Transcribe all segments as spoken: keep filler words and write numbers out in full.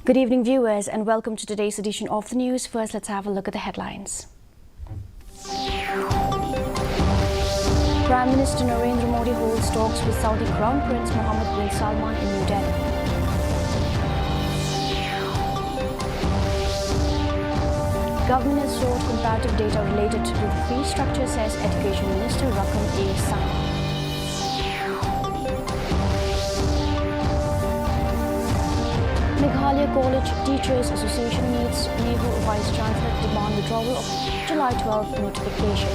Good evening, viewers, and welcome to today's edition of the news. First, let's have a look at the headlines. Prime Minister Narendra Modi holds talks with Saudi Crown Prince Mohammed bin Salman in New Delhi. Government has sought comparative data related to the fee structure, says Education Minister Rakkam A Sangma. Meghalaya College Teachers Association meets NEHU Vice Chancellor to demand withdrawal of July twelfth notification.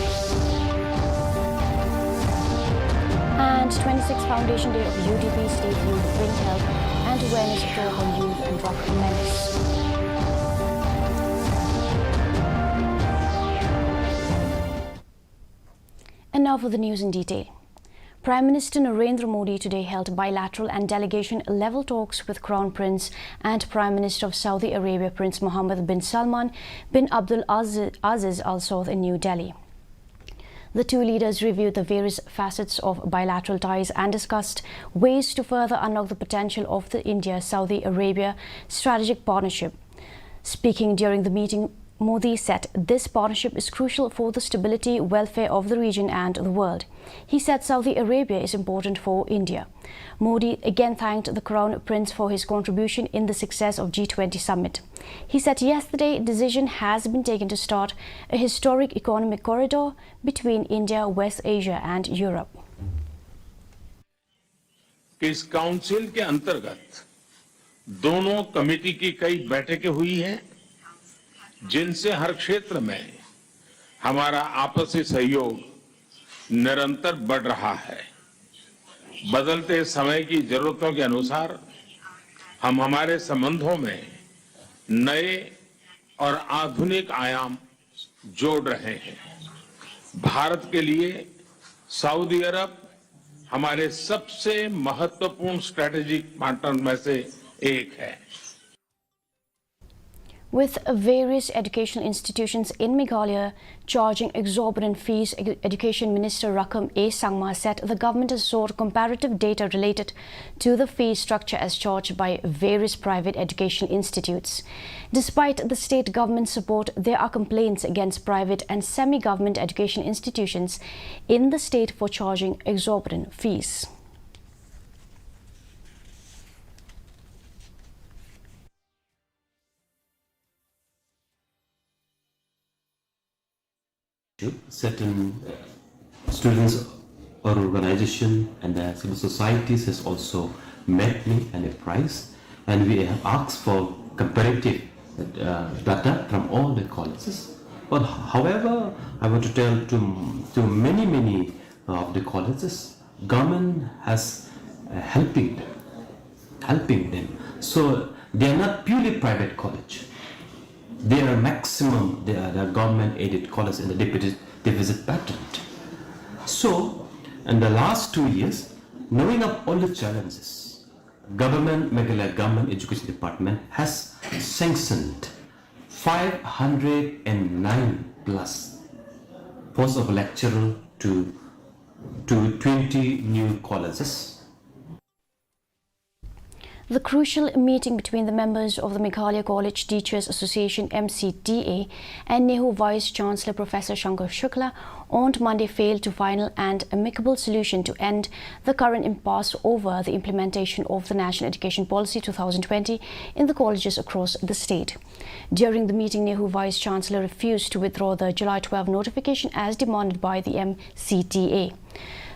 And twenty-sixth Foundation Day of U D P State Youth Wing held and awareness talk on youth and drug menace. And now for the news in detail. Prime Minister Narendra Modi today held bilateral and delegation level talks with Crown Prince and Prime Minister of Saudi Arabia Prince Mohammed bin Salman bin Abdul Aziz, Aziz Al Saud in New Delhi. The two leaders reviewed the various facets of bilateral ties and discussed ways to further unlock the potential of the India-Saudi Arabia strategic partnership. Speaking during the meeting, Modi said this partnership is crucial for the stability, welfare of the region and the world. He said Saudi Arabia is important for India. Modi again thanked the Crown Prince for his contribution in the success of G twenty summit. He said yesterday decision has been taken to start a historic economic corridor between India, West Asia and Europe. कि इस काउंसिल के अंतर्गत दोनों कमेटी की कई बैठकें हुई हैं, जिनसे हर क्षेत्र में हमारा आपसी सहयोग निरंतर बढ़ रहा है। बदलते समय की जरूरतों के अनुसार हम हमारे संबंधों में नए और आधुनिक आयाम जोड़ रहे हैं। भारत के लिए सऊदी अरब हमारे सबसे महत्वपूर्ण स्ट्रेटेजिक पार्टनर में से एक है। With various educational institutions in Meghalaya charging exorbitant fees, Edu- Education Minister Rakkam A Sangma said the government has sought comparative data related to the fee structure as charged by various private educational institutes. Despite the state government's support, there are complaints against private and semi-government education institutions in the state for charging exorbitant fees. Certain uh, students or organization and the civil societies has also met me and apprised, and we have asked for comparative uh, data from all the colleges. But however, I want to tell to, to many, many of the colleges, government has uh, helping them, helping them. So they are not purely private college. They are maximum, they are the government aided college in the deficit, deficit pattern. So in the last two years, knowing of all the challenges, government, Meghalaya government education department has sanctioned five hundred and nine plus post of lecturer to to twenty new colleges. The crucial meeting between the members of the Meghalaya College Teachers Association M C T A and NEHU Vice Chancellor Professor Shankar Shukla on Monday failed to final an amicable solution to end the current impasse over the implementation of the National Education Policy two thousand twenty in the colleges across the state. During the meeting, NEHU Vice Chancellor refused to withdraw the July twelve notification as demanded by the M C T A.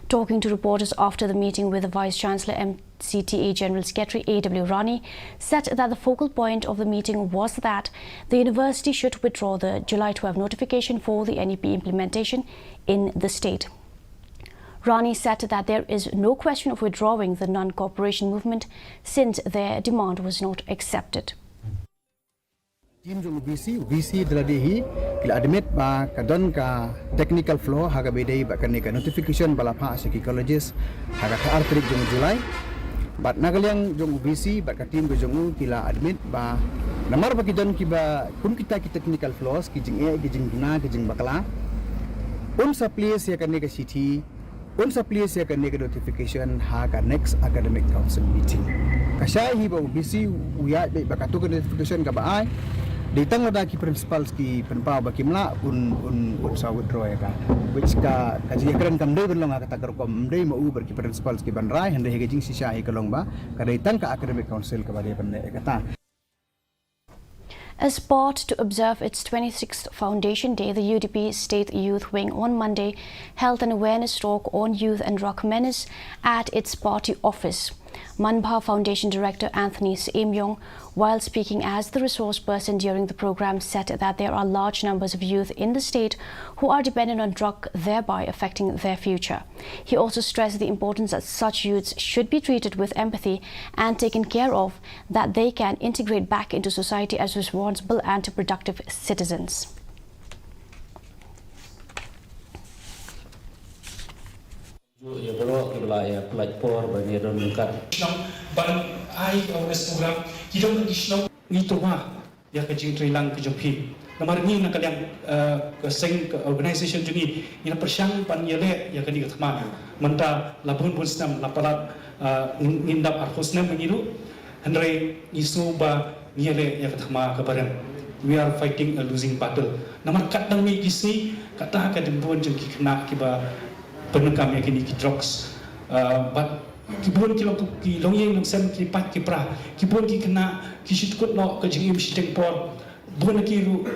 Talking to reporters after the meeting with the Vice Chancellor, M C T A General Secretary A W Rani said that the focal point of the meeting was that the university should withdraw the July twelve notification for the N E P implementation in the state. Rani said that there is no question of withdrawing the non-cooperation movement since their demand was not accepted. Team jong U V C, U V C da lade hi ki la admit ba ka don ka technical flaw ha kaba ïadei bad kane ka notification ba la phah sha ki colleges ha ka khatar tarik jong u July. Bad na ka liang jong U V C bad ka team ka jong u ki la admit ba namar ba ki don kiba kum kita ki technical flaws, ki jingeh, ki jingduna, ki jingbakla, un sa plie ïa kane ka shithi, un sa plie ïa kane ka notification ha ka next academic council meeting. Shai hi ba u B C u ïaid beit ba katto ka notification kaba ai, dei tang lada ki principals ki pynpaw ba kim lah, un un un sa withdraw ïa ka. Which ka ka jingïakren kam dei ban long ha kata ka rukom, ym dei ma u bad ki principals ki ban rai, hynrei ha ka jingshisha hi ka long ba ka dei tang ka academic council kaba dei ban leh ïa kata. As part to observe its twenty-sixth Foundation Day, the U D P State Youth Wing on Monday held an awareness talk on youth and drug menace at its party office. Manbha Foundation Director Anthony Syiem Yong, while speaking as the resource person during the program, said that there are large numbers of youth in the state who are dependent on drug, thereby affecting their future. He also stressed the importance that such youths should be treated with empathy and taken care of, that they can integrate back into society as responsible and productive citizens. Ïa baroh kiba la ïa pynlait por ban ïa don ryngkat. Shnong ban ai awareness program ki don ki shnong. Ngi tyrwa ïa ka jingtrei lang ka jong phi. Namar ngi na ka liang, eh, ka seng ka organization jong ngi, ngi la pyrshang ban ïaleh ïa kane ka thma. Mynta la bun bun snem, la palat, eh, ngin dap arphew snem ngi ruh. Hynrei ngi sngew ba ngi ïaleh ïa ka thma kaba rem. We are fighting a losing battle. Namar katba ngi ki sngi, kata ka dei bun jong ki khynnah kiba pyndonkam ïa kine ki drugs. Ah, bad ki bun ki long, ki longïing longsem, ki pait ki pra. Ki bun ki khynnah ki shu dkut noh ka jingim shiteng por. Bun ki ruh,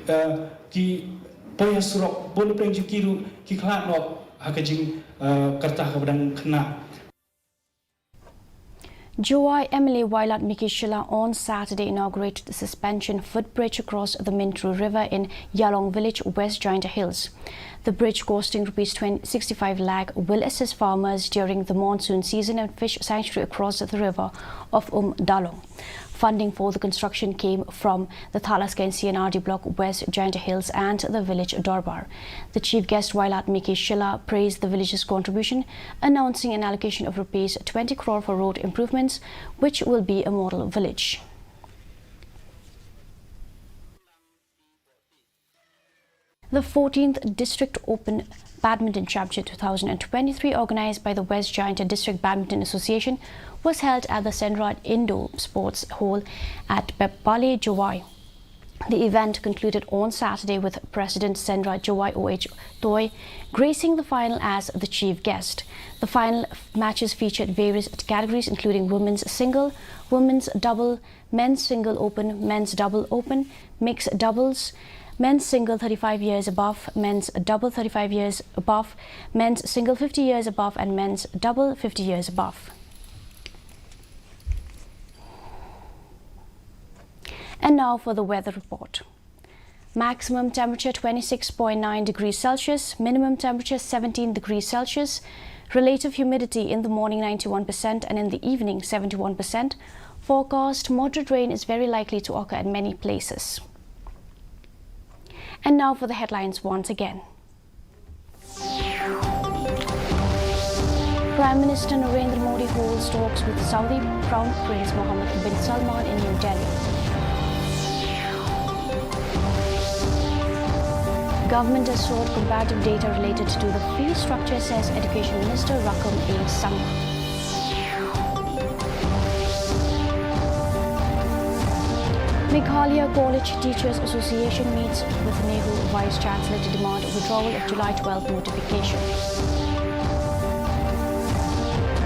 ah, ki poi ha surok, bun pyrshah ki ruh ki khlad noh ha ka jing, ah, karta kaba dang khynnah. Jowai M L A Wailadmiki Shylla on Saturday inaugurated the suspension footbridge across the Myntdu River in Ïalong village, West Jaintia Hills. The bridge, costing rupees twenty, sixty-five lakh, will assist farmers during the monsoon season and fish sanctuary across the river of Umdalong. Funding for the construction came from the Thadlaskeiñ C and R D Block, West Jaintia Hills, and the Village Dorbar. The chief guest, Wailadmiki Shylla, praised the village's contribution, announcing an allocation of rupees twenty crore for road improvements, which will be a model village. The fourteenth District Open Badminton Championship two thousand and twenty-three, organized by the West Jaintia District Badminton Association, was held at the Sendra Indoor Sports Hall at Pepbale, Jowai. The event concluded on Saturday with President Sendra Jowai O H Toi gracing the final as the chief guest. The final matches featured various categories, including women's single, women's double, men's single open, men's double open, mixed doubles, men's single thirty-five years above, men's double thirty-five years above, men's single fifty years above, and men's double fifty years above. And now for the weather report. Maximum temperature twenty-six point nine degrees Celsius, minimum temperature seventeen degrees Celsius, relative humidity in the morning ninety-one percent and in the evening seventy-one percent. Forecast moderate rain is very likely to occur at many places. And now for the headlines once again. Prime Minister Narendra Modi holds talks with Saudi Crown Prince Mohammed bin Salman in New Delhi. Government has sought comparative data related to the fee structure, says Education Minister Rakkam A Sangma. Meghalaya College Teachers Association meets with NEHU Vice Chancellor to demand withdrawal of July twelfth notification.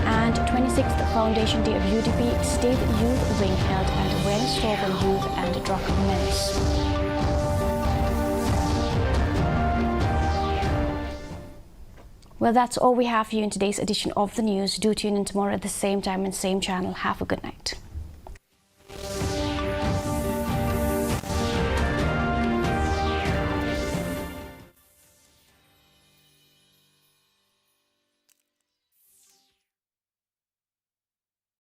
And twenty-sixth Foundation Day of U D P State Youth Wing held an awareness talk on youth and drug menace. Well, that's all we have for you in today's edition of the news. Do tune in tomorrow at the same time and same channel. Have a good night.